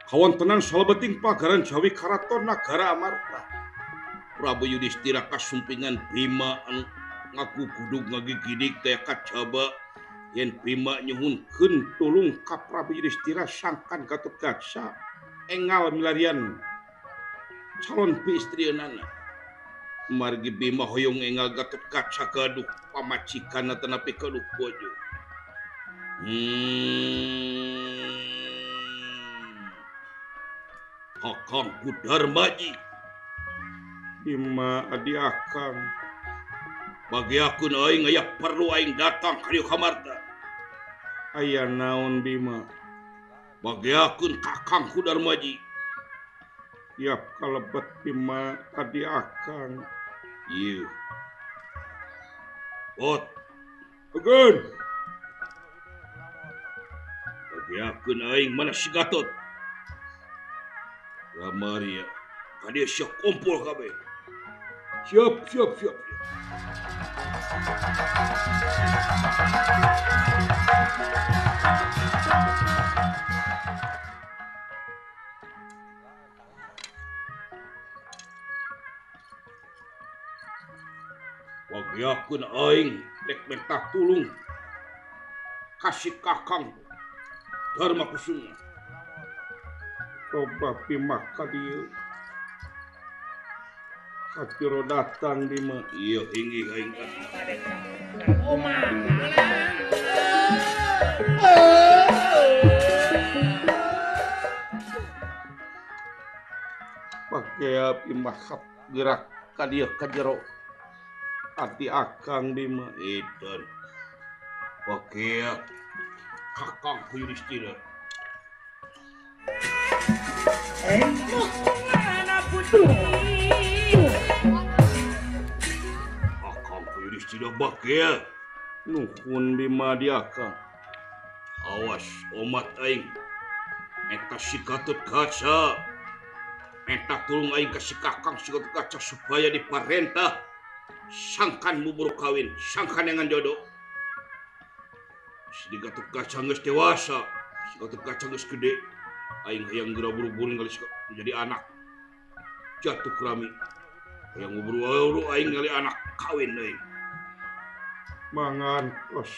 Kawontenan salebeting pagaran Jawi Karaton Nagara Amarta. Prabu Yudhistira kasumpingan Bima anu ngaku gudug ngagigidig teh kajaba yen Bima nyuhunkeun tulung ka Prabu Yudhistira sangkan Gatotkaca engal milarian calon piistrieunana. Margi Bima hoyong engal Gatotkaca gaduh pamajikan tanapi gaduh bojo. Kakang Kudarmaji Bima adi akang bagiakeun aing aya perlu aing datang ka dieu kamarta. Aya naon Bima? Bagiakeun Kakang Kudarmaji. Yap kalebet Bima adi akang. Ieu. Ot. Ageun. Bagiakeun aing mana si Gatot? Ramaria. Ka dieu sia kumpul kabeh. Siap, siap, siap. Bagiakeun aing rek minta tulung kasih Kakang Dharma Kusuma. Coba Bima ka dieu. Kakiro datang Bima. Iya inggih aing. Pakai Bima gerak ka dieu ka jero. Ati akang Bima edan. Pakai Kakang Yudhistira. Kakang Yudhistira bakia. Nuhun Bima di akang. Awas omat aing. Eta si Gatotkaca. Eta tulung aing ka si Kakang si Gatotkaca supaya diparentah sangkan bubur kawin, sangkan dengan jodoh. Si Gatotkaca geus dewasa, si Gatotkaca geus gede. Aing hayang geura buru-buru kali menjadi anak. Jatuh kerami. Hayang buru-buru aing kali anak kawin aing. Mangan tos.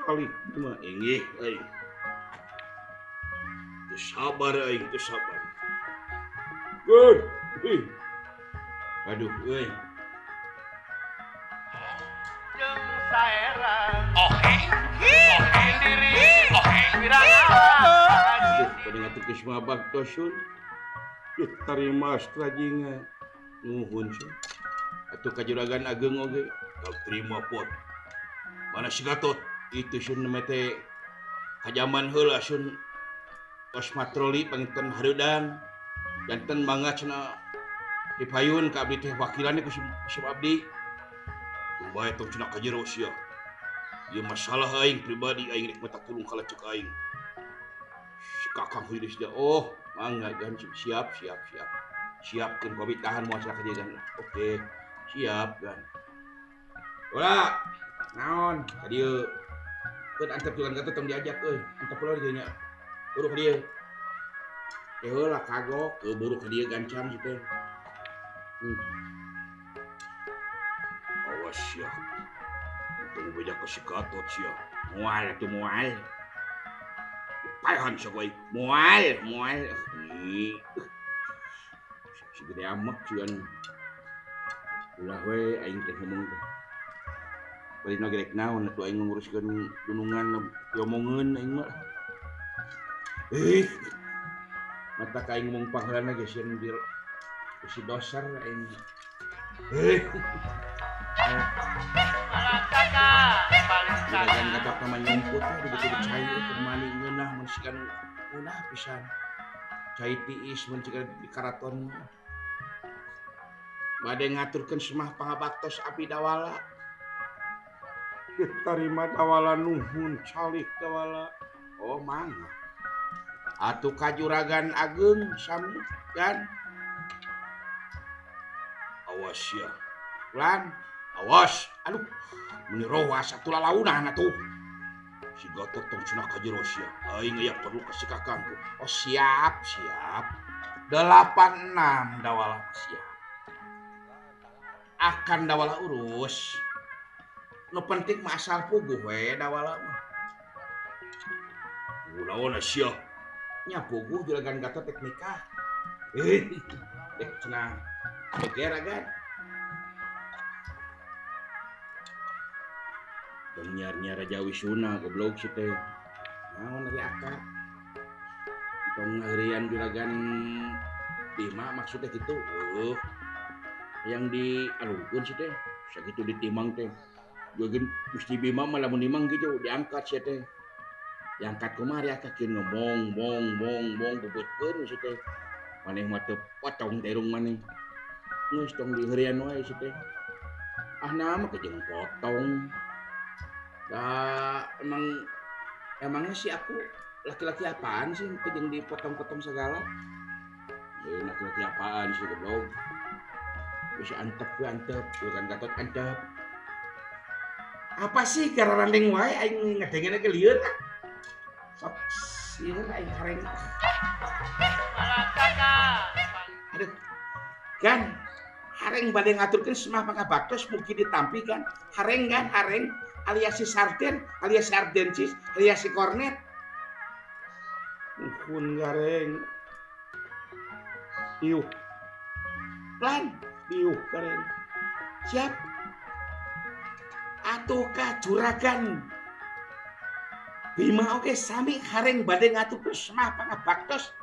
Calik mah inggih aing. Teu sabar aing, teu sabar. Good. Aduh euy. Jeung saerang. Oheng. Oheng diri. Oheng wirang. Aduh, pada ngatur kisma baktosun. Diterima astrajinga. Nuhun sun. Atuh kajuragan ageng oge. Kau terima pot. Mana si Gatot? Itu sun mete kajaman heula sun. Tos matroli panginten hareudang. Janten mangga cenah dipayun ka abdi teh wakilan ku si abdi. Bae tong cenah ka jero sia. Ieu masalah aing pribadi aing rek minta tulung ka lacek aing. Si Kakang Yudhistira, oh mangga gan siap siap siap. Siapkeun ku abdi tahan moal cenah ka dieu gan. Oke, siap gan. Ulah, naon ka dieu. Keun antep tulan Gatot tong diajak euy. Antep ulah dieu nya. Buru ka dieu. Teh heula kagok, buru ka dieu gancang si teh. Awas sia. Tunggu beja ka si Gatot sia. Moal atuh moal. Paehan sia ku aing. Moal, moal. Ih. Si gede amek cuan. Ulah we aing teh ngomong teh. Bari na gerek naon atuh aing nguruskeun gunungan diomongeun aing mah. Mata ka aing ngomong pangheulana geus sieun bir si doser aing. Juragan gatot mah nyumput teh dibetul cai teh mani ngeunah mun sikan ngeunah pisan. Cai tiis mun sikan di karaton. Bade ngaturkeun semah pangabaktos abdi dawala. Ditarima dawala nuhun calik dawala. Oh mangga. Atuh kajuragan ageng sami kan. Awas ya. Lan, awas. Aduh, meni rowas atuh lalaunan atuh. Si Gatot tong cenah ka jero sia. Aing aya perlu ka si kakangku. Oh siap, siap. 86 dawala siap. Akan dawala urus. Nu penting mah asal puguh we dawala mah. Naon sia? Nya puguh juragan Gatot rek nikah. Dek cenah geger agan. Tong nyar-nyar Raja Wisuna goblok si teh. Naon ari akak? Tong ngaheureuyan juragan Bima maksudnya gitu. Yang dialungkeun si teh, sakitu ditimang teh. Juragan Gusti Bima mah lamun nimang gitu diangkat si teh. Diangkat kumaha ari akak kieu ngomong mong mong mong bubutkeun si teh. Maneh mah teu potong terung maneh. Geus tong diheureuyan wae si teh. Ah nama kejeng potong. Da emangnya sih aku laki-laki apaan sih kejeng dipotong-potong segala? Laki-laki apaan sih goblok? Bisa antep we antep, bukan Gatot antep. Apa sih kararandeng wae aing ngadengena ge lieur ah. Sok sieun aing hareng. Aduh. Kan hareng bade ngaturkeun semah pangabaktos mugi ditampi kan. Hareng kan hareng alias si sarden, alias sardencis, alias si kornet. Nuhun gareng. Iuh. Plan, iuh gareng. Siap. Atuh ka juragan Bima oge sami hareng bade ngaturkeun semah pangabaktos.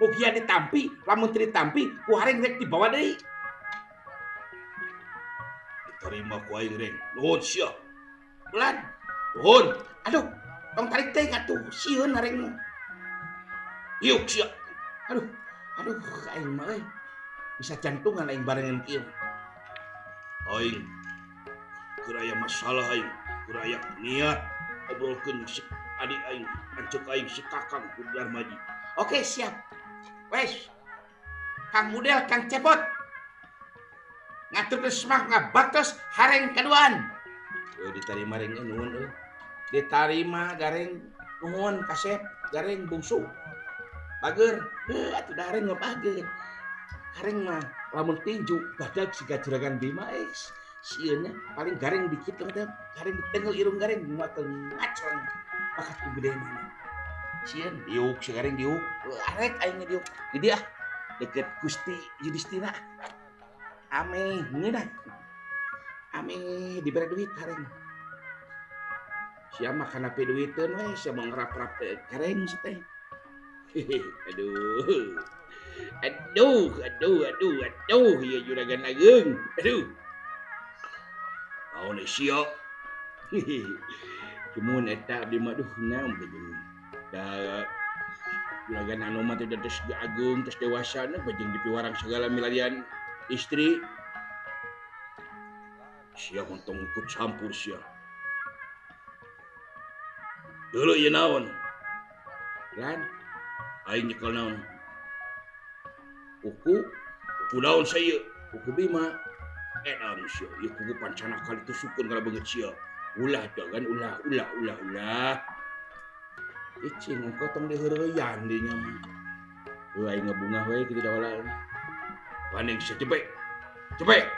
Mugia ditampi, lamun teu ditampi ku hareng rek dibawa deui. Diterima ku aing reng. Nuhun sia. Bulan, nuhun. Aduh, tong tarik teh atuh sieun hareng mah. Yuk sia. Aduh, aduh aing mah euy. Bisa jantungan aing barengan kieu. Aing keur aya masalah aing, keur aya niat obrolkeun si adik aing, anceuk aing si Kakang ku Darmaji. Oke, siap. Wes. Kang Mudel, Kang Cepot. Ngaturkeun semah ngabaktos hareng kaduan. Diterima reng nuhun euy. Diterima gareng nuhun kasep gareng bungsu. Bager, heuh atuh da hareng mah bager. Hareng mah lamun tinju badag siga juragan Bima sieun nya paling gareng dikit teh gareng ditengel irung gareng moal teu ngacreng bakat ku gede mana. Sieun diuk si gareng diuk, arek aing diuk. Di dieu ah deket Gusti Yudistina. Ame ngeunah. Ame dibere duit hareng. Sia mah kana pe duiteun we, sia mah ngerap-rap gareng si teh. Aduh. Aduh, aduh, aduh, aduh, ieu juragan ageung. Aduh. Naon sia? Cumun eta abdi mah duh naon bejeng. Da juragan anu mah teh geus ageung, geus dewasa na bejeng dipiwarang segala milarian istri. Sia montong ikut campur sia. Dulu ieu naon? Lan aing nyekel naon? Kuku, kuku naon sia? Kuku Bima. Edan sia, ieu kuku pancana kali tusukeun kana beungeut sia. Ulah dagan ulah ulah ulah ulah. Icing engko tong diheureyan di nya mah. Heuh aing ngebungah we kitu dawala. Paning sia jebek. Jebek.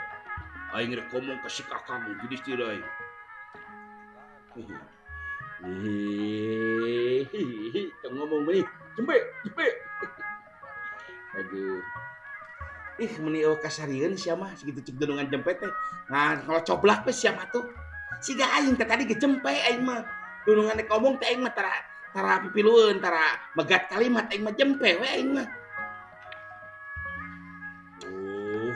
Aing rek ngomong ka si Kakang Yudhistira aing. Tong ngomong meni, jembe, jembe. Aduh. Ih, meni eueuh kasarieun sia mah sakitu cek dunungan jempe teh. Nah, kalau coblak we sia mah tuh. Siga aing teh tadi ge jempe aing mah. Dunungan rek ngomong teh aing mah tara tara pipilueun, tara megat kalimat aing mah jempe we aing mah.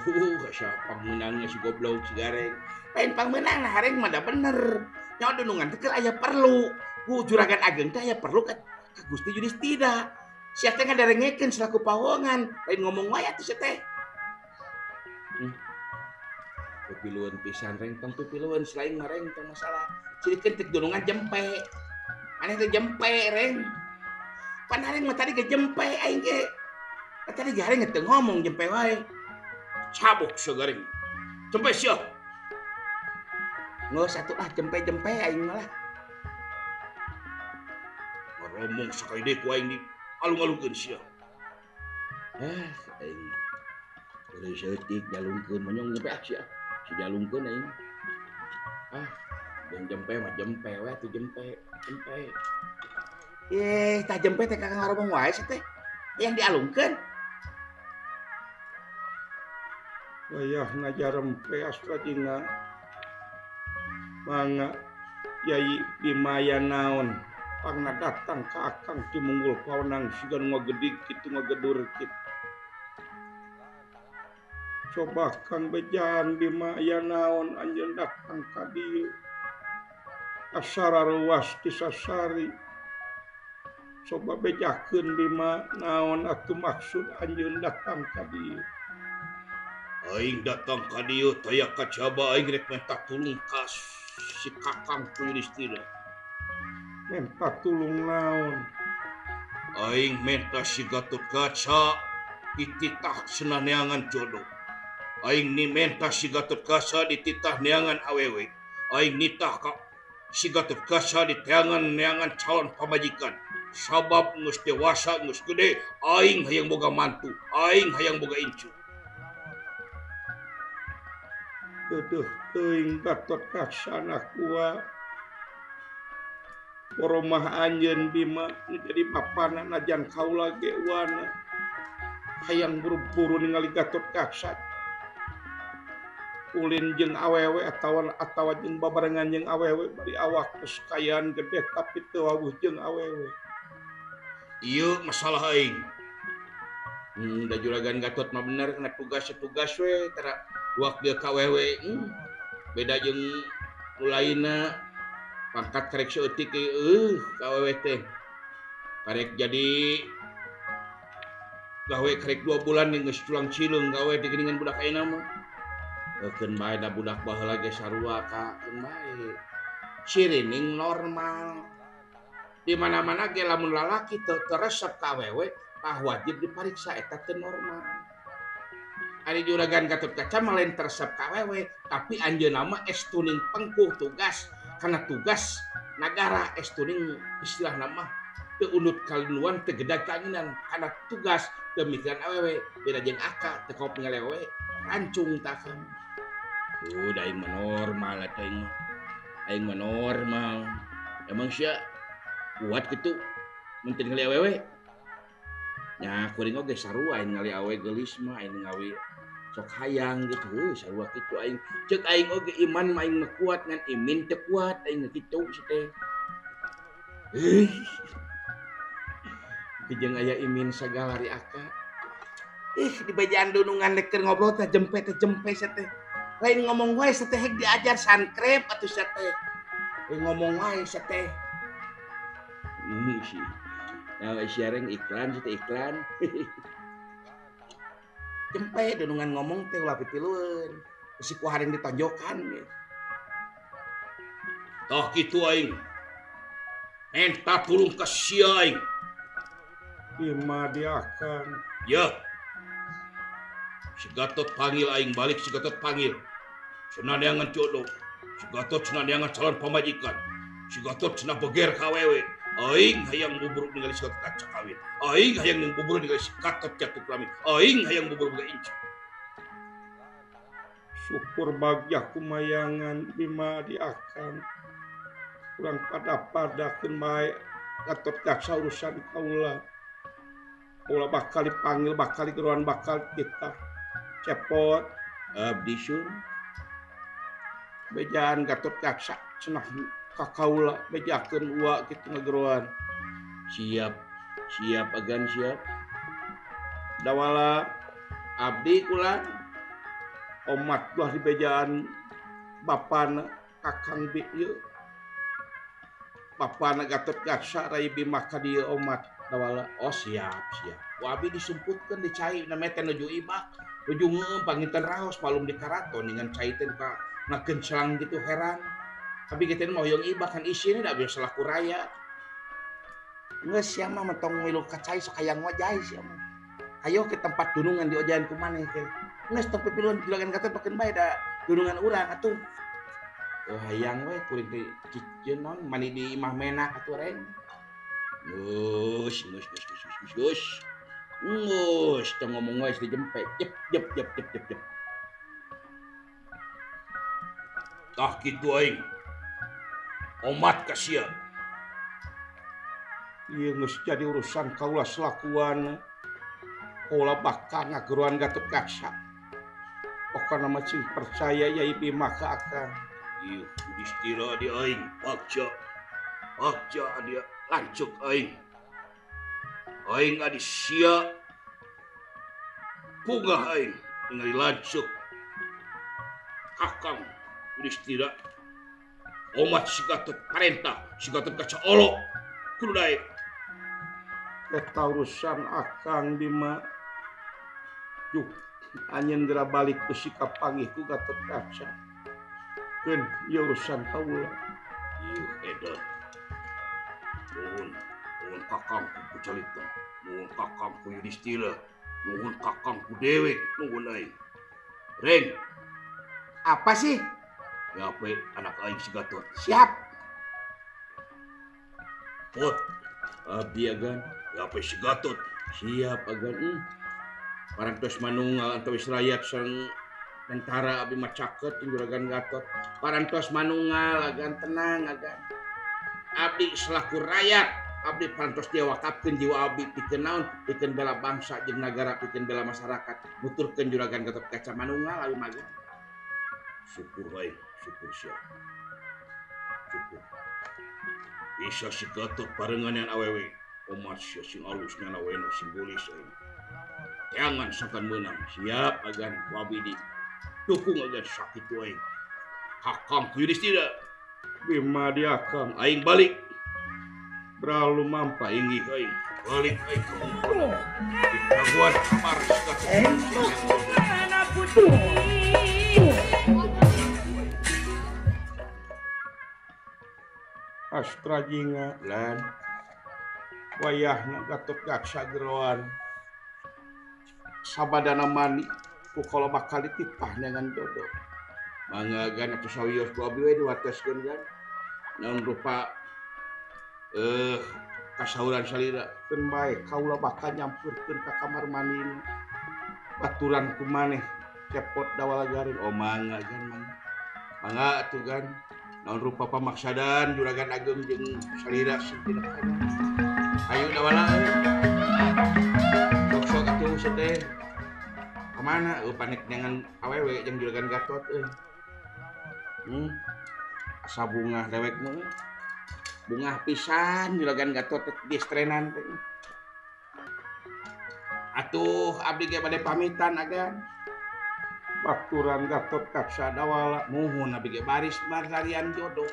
Oh, siapa pangmeunangnya si goblok si gareng. Lain pangmeunang nah hareng mah da bener. Nyawa dunungan teh keur aya perlu. Ku juragan ageung teh aya perlu ka Gusti Yudhistira. Sia teh ngadarengekeun selaku pawongan, lain ngomong wae atuh sia teh. Pipilueun pisan reng tong pipilueun selain mah reng tong masalah. Cirikeun teh dunungan jempe. Aneh teh jempe reng. Pan hareng mah tadi ge jempe aing ge. Tadi ge hareng teu ngomong jempe wae. Cabok sia garing. Jempe sia. Geus atuh ah jempe-jempe aing mah lah. Romong sakali deui ku aing di alung-alungkeun sia. Aing heureuy saeutik dialungkeun monyong nyampe ah sia. Si dialungkeun aing. Jeung jempe mah jempe we atuh jempe, jempe. Tah jempe teh kakang ngaromong wae sih teh. Yang dialungkeun. Wayah ngajarempe Astrajinga. Mangga Yai Bima aya naon pangna datang ka Akang ti Munggul Pawenang siga nu ngagedig kitu ngagedur kitu. Coba Kang bejaan Bima aya naon anjeun datang ka dieu. Asara ruas ti sasari. Coba bejakeun Bima naon atuh maksud anjeun datang ka dieu. Aing datang ka dieu taya kacaba aing rek minta tulung ka si Kakang ku Yudhistira. Minta tulung naon? Aing minta si Gatotkaca dititah cenah neangan jodoh. Aing ni minta si Gatotkaca dititah neangan awewe. Aing nitah ka si Gatotkaca diteangan neangan calon pamajikan. Sabab geus dewasa geus gede, aing hayang boga mantu, aing hayang boga incu. Deudeuh teuing Gatotkaca anak gua. Boromah anjeun Bima nu jadi bapana najan kaula ge wana. Hayang buru-buru ningali Gatotkaca. Ulin jeung awewe atawa jeung babarengan jeung awewe bari awak geus kayan gede tapi teu wawuh jeung awewe. Ieu masalah aing. Da juragan Gatot mah bener kana tugas we tara wak dia ka awewe. Beda jeung nu lainna pangkat karek saeutik ka awewe teh. Karek jadi gawe karek 2 bulan geus culang cileung gawe teh geuningan budak ayeuna mah. Keun bae da budak baheula ge sarua ka keun bae. Sirining normal. Di mana-mana ge lamun lalaki teu resep ka awewe tah wajib dipariksa eta teu normal. Ari juragan Gatotkaca mah lain teresep ka awewe, tapi anjeunna mah estuning pengkuh tugas kana tugas nagara estuning istilahna mah teu unut kalinduan teu gedag kaanginan kana tugas teu mikiran awewe beda jeung aka teu kop ningali awewe rancung tah kan. Da aing mah normal atuh aing mah. Aing mah normal. Emang sia kuat kitu mun teu ningali awewe? Nya kuring oge sarua aing ningali awewe geulis mah aing ningali sok hayang gitu heuh sarua kitu aing. Ceuk aing oge iman mah aing mah kuat ngan imin teu kuat aing mah kitu si teh. Jeung aya imin sagala ri aka. Ih di bejaan dunungan rek keur ngobrol teh jempe sia teh. Lain ngomong wae sia teh hek diajar sankrep atuh sia teh. Lain ngomong wae sia teh. Sih. Nah, siaran iklan sia teh iklan. Jempe dunungan ngomong teh ulah pipilueun. Bisi ku hareng ditonjokan ge. Tah kitu aing. Minta tulung ka sia aing. Bima diakan. Ya. Si Gatot panggil aing balik, si Gatot panggil. Cenah neangan jodoh. Si Gatot cenah neangan calon pamajikan. Si Gatot cenah beger ka awewe. Aing hayang bubur ningali si Gatot kaca kawin. Aing hayang bubur ningali si Gatot jatuh kelamin. Aing hayang bubur boga incu. Syukur bagja kumayangan Bima diakan. Kurang pada-padakeun bae Gatot kaca urusan kaula. Kaula bakal dipanggil, bakal digeroan, bakal kita cepot abdi sun. Bejaan Gatot Kaca cenah ka kaula bejakeun ua kitu ngageroan. Siap, siap agan siap. Dawala abdi kula omat ulah dibejaan bapana Kakang Bi ieu. Bapana Gatot Kaca rai Bima ka dieu omat dawala. Oh siap, siap. Ku abi disumputkeun di cai namanya teh nuju ibak. Nuju ngeum panginten raos palung di karaton dengan cai teh ka ngagencelang gitu heran. Tapi kita mau hoyong ibak kan isine da biasa laku raya. Geus sia mah mentong milu ka cai sok hayang wajai sia mah. Ayo ke tempat dunungan di ojahan ku maneh teh. Geus tong pipiluan juragan Gatot pakeun bae da dunungan urang atuh. Oh hayang we kuring teh cicieun naon mani di imah menak atuh reng. Geus geus geus geus geus geus. Geus teu ngomong wae dijempet. Jep jep jep jep jep jep. Tah kitu aing. Omat ka sia. Ieu geus jadi urusan kaula selakuan. Kaula bakal ngageroan Gatot Kaca. Pokona mah cing percaya Yai Bima ka akang. Ieu Yudhistira di aing bagja. Bagja dia lanceuk aing. Aing adi sia. Pungah aing ningali lanceuk. Kakang Yudhistira. Omat si Gatot parentah, si Gatot Kaca olo. Kudu daek. Eta urusan akang Bima. Yuh, anjeun geura balik ku sikap panggih ku Gatot Kaca. Keun ieu urusan kaula. Ieu edan. Nuhun, nuhun kakang ku Pujalita, nuhun kakang ku Yudhistira, nuhun kakang ku dewe, nuhun aing. Reng. Apa sih? Gape anak aing si Gatot. Siap. Pot. Abdi agan. Gape si Gatot. Siap agan. Parantos manunggal antawis rakyat sareng tentara abdi mah caket jeung Juragan Gatot. Parantos manunggal agan tenang agan. Abdi selaku rakyat, abdi parantos diwakafkeun jiwa abdi pikeun naon? Pikeun bela bangsa jeung nagara, pikeun bela masyarakat. Nuturkeun Juragan Gatot Kaca manunggal abdi mah. Syukur baik, syukur sia. Syukur. Bisa si Gatot barengan yang awewe. Omat sia sing alus nyana wena sing bolis aing. Jangan sangkan menang. Siap agan wabi di dukung agan sakit aing. Kakang ku Yudhistira. Bima di akang aing balik. Berlalu mampa inggih aing. Balik aing. Ditaguan kamar si Gatot. Astra jinga lan wayahna Gatot Kaca geroan. Sabadana mani ku kalau bakal dititah dengan jodoh. Mangga gan atuh sawios ku abdi we diwateskeun gan. Naon rupa kasauran salira. Keun bae kaula bakal nyampurkeun ka kamar mandi. Baturan ku maneh cepot dawala garing. Oh mangga gan mangga. Mangga atuh gan. Naon rupa pamaksadan Juragan Ageng jeung salira sing tina. Ayo dawala. Sok-sok atuh teh. Kemana? Panik dengan awewe jeung Juragan Gatot euy. Asa bungah dewek mah. Bungah pisan Juragan Gatot teh distrenan teh. Atuh abdi ge bade pamitan agan. Baturan Gatot Kaca dawala muhun abdi ge baris bararian jodoh.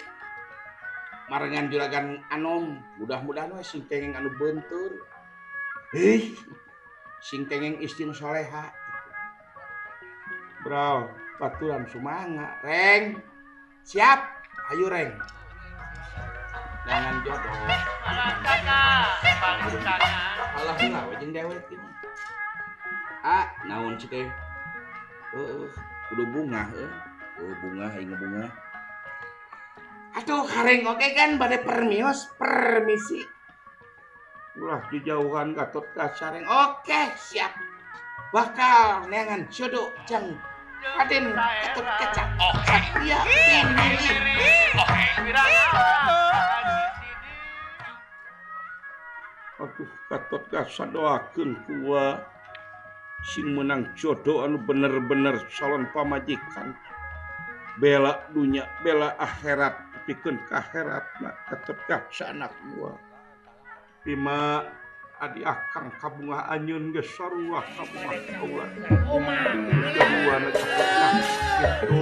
Marengan Juragan Anom, mudah-mudahan we sing kengeng anu beunteur. Sing kengeng istri nu soleha. Brau, baturan sumanga. Reng, siap, ayo Reng. Jangan jodoh. Alah enggak we jeung dewek ieu. Ah, naon sih teh? Kudu bungah euy. Oh, bungah aing bunga. Aduh, hareng oge kan bade permios, permisi. Ulah dijauhan Gatot Kaca Reng. Oke, siap. Bakal neangan jodoh jang Raden Gatot Kaca. Satria pinili. Aduh, Gatot Kaca doakeun kuwa sing menang jodoh anu bener-bener calon pamajikan. Bela dunya, bela akhirat, pikeun ka akhiratna Gatot Kaca anak gua. Bima adi akang kabungah anjeun geus sarua kabungah kaula. Jagoan Gatot Kaca gitu.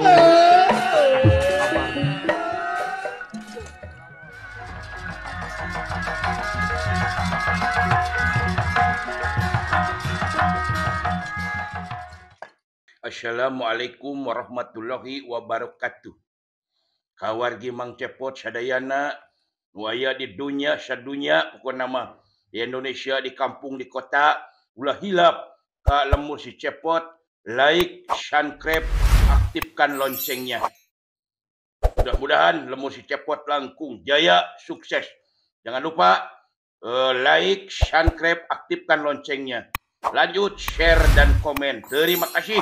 Assalamualaikum warahmatullahi wabarakatuh. Kawargi Mang Cepot sadayana nu aya di dunya sadunya pokona mah di Indonesia, di kampung, di kota, ulah hilap ka lembur si Cepot, like, subscribe, aktifkan loncengnya. Mudah-mudahan lembur si Cepot langkung jaya, sukses. Jangan lupa Like, subscribe, aktifkan loncengnya. Lanjut share dan komen. Terima kasih.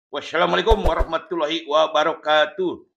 Wassalamualaikum warahmatullahi wabarakatuh.